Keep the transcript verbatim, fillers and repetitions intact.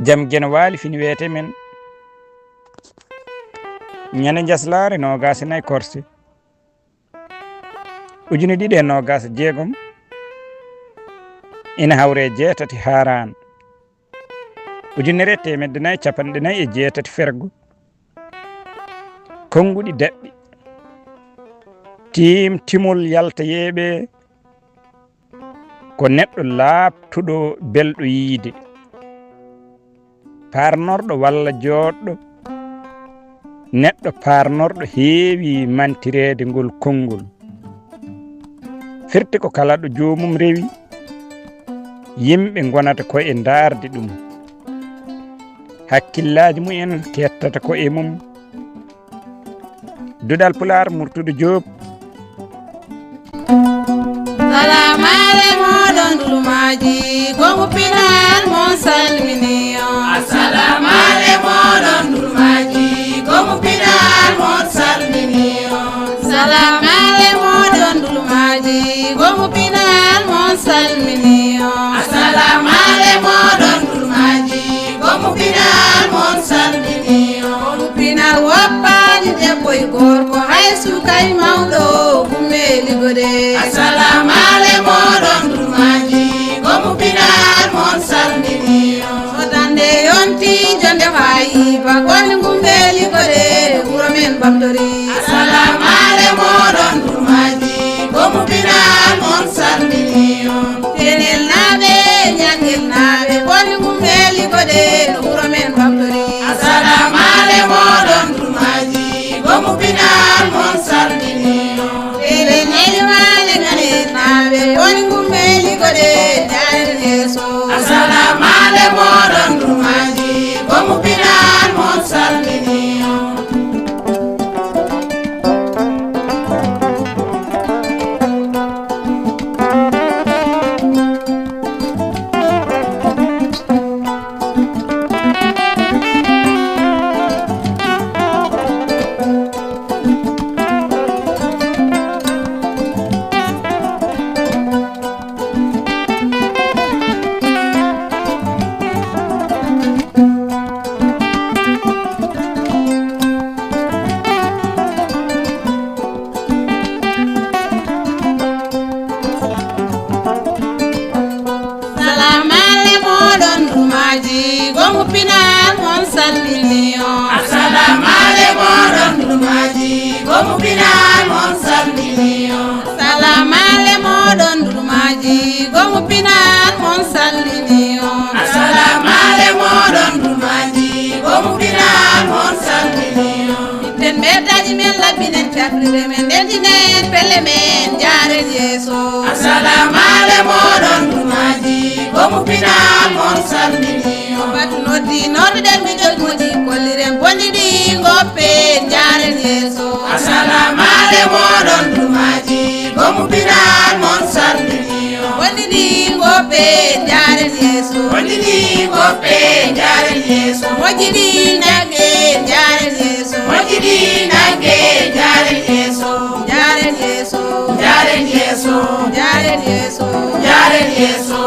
Jam Geno Waali fini weete men. Ñande njaslaare noogaas e nayi korse ujine ɗiɗi e noogaas e jeegom, ina hawre e jeetati haaraan, ujunere e teemedde nayi e capanɗe nayi e jeetati fergo. Konnguɗi daɓɓi. Tiimtimol yalta yeeɓe ko neɗɗo laaɓtuɗo belɗo yiyde, paarnorɗo walla jooɗɗo, neɗɗo paarnorɗo heewi mantireede ngol konngol. Firti ko kala ɗo joomum rewi, yimɓe ngonata ko e ndaarde ɗum. Hakkillaaji mumen kettata ko e mum. Duɗal Pulaar, Murtuɗo Joob. Salaamaale mooɗon Dulmaaji, ko mo pinal mon salmini on. Asalaamaale mooɗon Dulmaaji, ko mo pinal mon salmini on. Salaamaale mooɗon Dulmaaji, ko mo pinal mon salmini on. Asalaamaale mooɗon Dulmaaji, ko mo pinal mon salmini on. Ko mo pinal woppaani debbo e gorko, hay suka e mawɗo, gummeli gode. Asalaamaale mooɗon Dulmaaji, ko mo pinal mon salmini on. Sodande yonti jonde faayi ba, koni gummeli gode, wuro men Bamtori. Asalaamaale mooɗon Dulmaaji, ko mo pinal mon salmini on. Tenel naaɓe, Ñangel naaɓe, koni gummeli gode, no wuro men Bamtori. Asalaamaale mooɗon Dulmaaji, ko mo pinal mon salmini on. Tenel Ñelimaale, Ñanel naaɓe, koni gummeli gode, jaaren yeeso. Asalaamaale mooɗon Dulmaaji, ko mo pinal mon salmini on. Salaamaale mooɗon Dulmaaji, ko mo pinal mon salmini on. Asalaamaale mooɗon Dulmaaji, ko mo pinal mon salmini on. Salaamaale mooɗon Dulmaaji, ko mo pinal mon salmini on. Asalaamaale mooɗon Dulmaaji, ko mo pinal mon salmini on. Itten mbeddaaji men, laɓɓinen cafrirɗe men, ndentinen pelle men, jaaren yeeso. Asalaamaale mooɗon Dulmaaji, ko mo pinal mon salmini on. Batu noddi, nodduɗen mi jogmoji, kolliren bonni ɗi, ngoppen, jaaren yeeso. Asalaamaale mooɗon Dulmaaji, ko mo pinal mon salmini on. Bonni ɗi, ngoppen, jaaren yeeso. Bonni ɗi, ngoppen, jaaren yeeso. Moƴƴi ɗi, ndaggen, jaaren yeeso. Moƴƴi ɗi, ndaggen, jaaren yeeso. Jaaren yeeso. Jaaren yeeso. Jaaren yeeso. Jaaren yeeso.